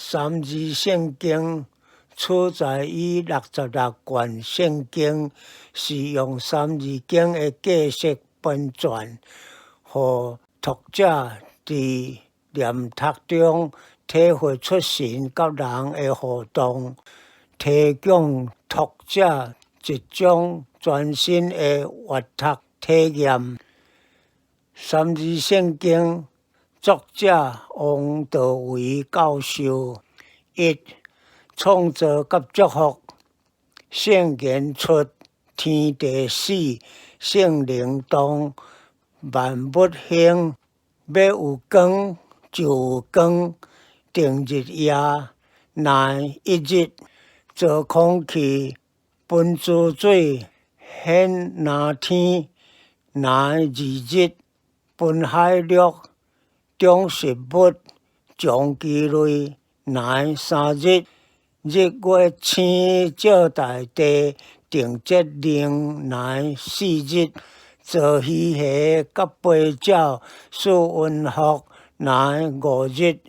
三字聖經取材於66卷聖經，是用三字經的格式編撰，予讀者佇念讀中體會出神佮人的互動，提供讀者一種全新的閱讀體驗。三字聖經作者王道維教授。一、創造佮祝福。聖言出，天地始，聖靈動，萬物興。欲有光就有光，定日夜，乃一日。造空氣，分諸水，顯藍天，乃二日。分海陸，長食物，長雞類，乃三日。日月星照大地，定節令，乃四日。造魚蝦佮飛鳥，賜雲福，乃五日。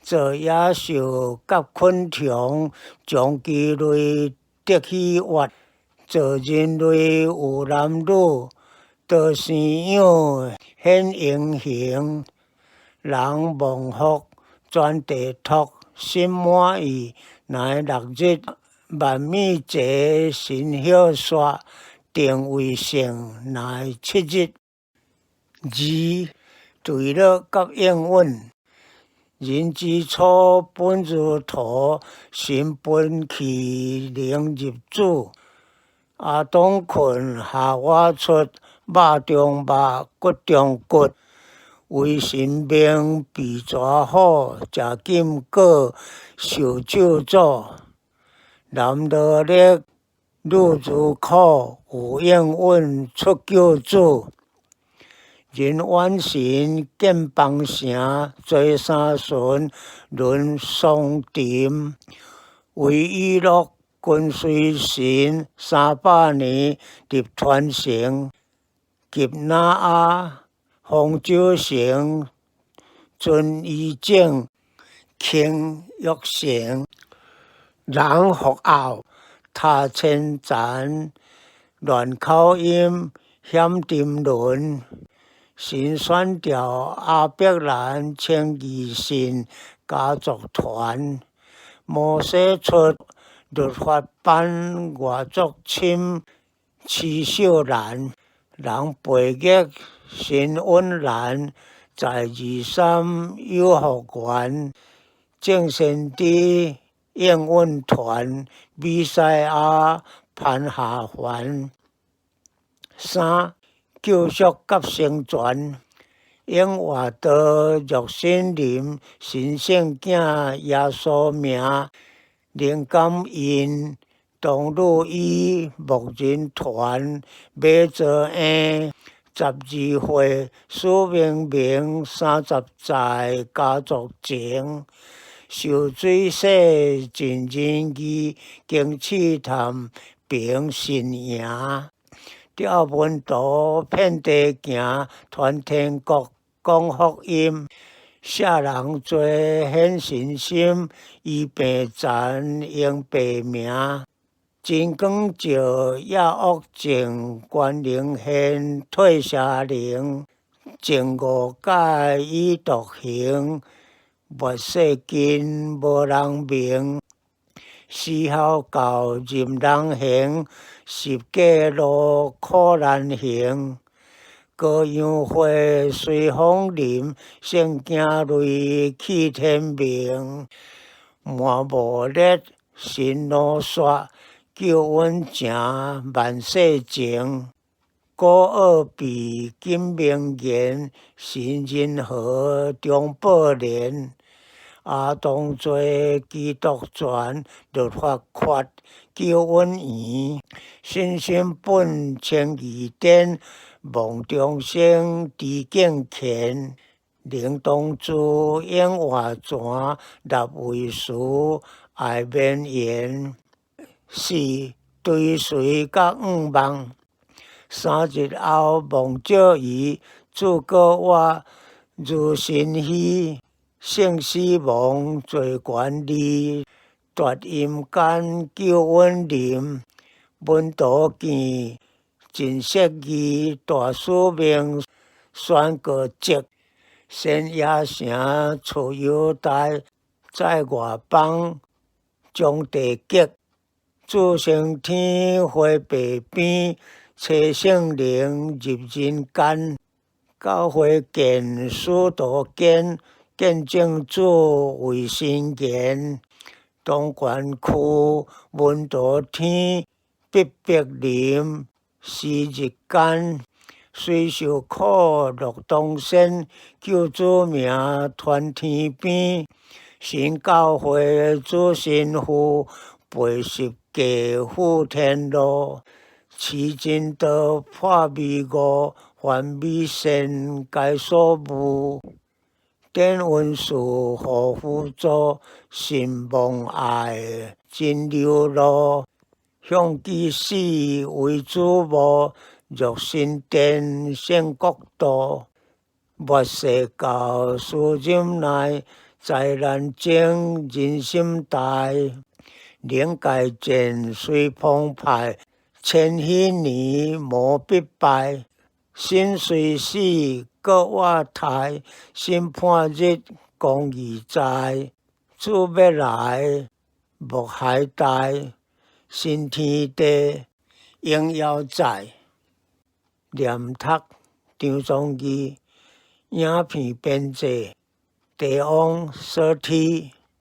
造野獸佮昆蟲，將雞類得喜悅。造人類有男女，多生養顯英雄。人蒙福，全地拓，心滿意，乃六日。萬物齊神歇煞，定為聖，乃七日。二、墜落佮應允。人之初本如土，神分氣靈入主。亞當睏，夏娃出，肉中肉，骨中骨。為神命備蛇虎，食禁果，受咒詛。男勞力，女如苦，有應允出救主。人遠神建邦城，坐三巡輪雙沉。為以諾跟隨神300年入傳承。及挪亞方舟成，遵醫政，傾約成。人復後，塔千層，亂口音，險沉淪。神選召亞伯蘭稱義信家族團。摩西出律法頒外族侵徐秀蘭。人背逆神允攔，在二三有福源。眾先知應允傳，彌賽亞攀下凡。三、救贖佮成全。永活道若森林，神聖囝耶穌名，靈感印，當女醫牧人團，馬槽嬰，十字會使命明，三十載家族情，受水洗盡仁義，經試探憑信贏。吊門徒遍地行，傳天國講福音。赦人罪顯信心，醫病殘用白名。真光照抑惡證，關靈現退邪靈。證誤解以獨行，末世近無人明。死孝教任人行，十架路苦難行。羔羊血隨風淋，聖經淚去天明。滿無力神怒煞，救恩成萬世情。古奧秘金明言，神仁和中寶蓮。亞當罪基督傳，律法缺救恩圓。信心本稱義典，望重生知敬虔。靈當主永活泉，立位時愛綿延。四、追隨佮向望。3日後望照伊，主閣活如新虛。勝死亡做權利，奪陰間救阮臨，門徒見盡釋義，大使命宣告結，新耶城出猶大，在外邦將地極，主升天回白邊，差聖靈入人間，教會見使徒堅，見證主為神言，東關區門徒天，必柏林時日間，雖受苦樂當先，救主名傳天邊，神教會主神父，背十架赴天路，持真道破迷誤，凡美善皆所務。典恩賜予輔助，神望愛真流露，向己死為主墓，入神殿聖國度。末世到須忍耐，災難中人心大，靈界戰雖澎湃，千禧年魔必敗。身雖死，閣活態，審判日公義在，主欲來，莫孩待，新天地榮耀在。念讀張宗義，影片編製，地王所提。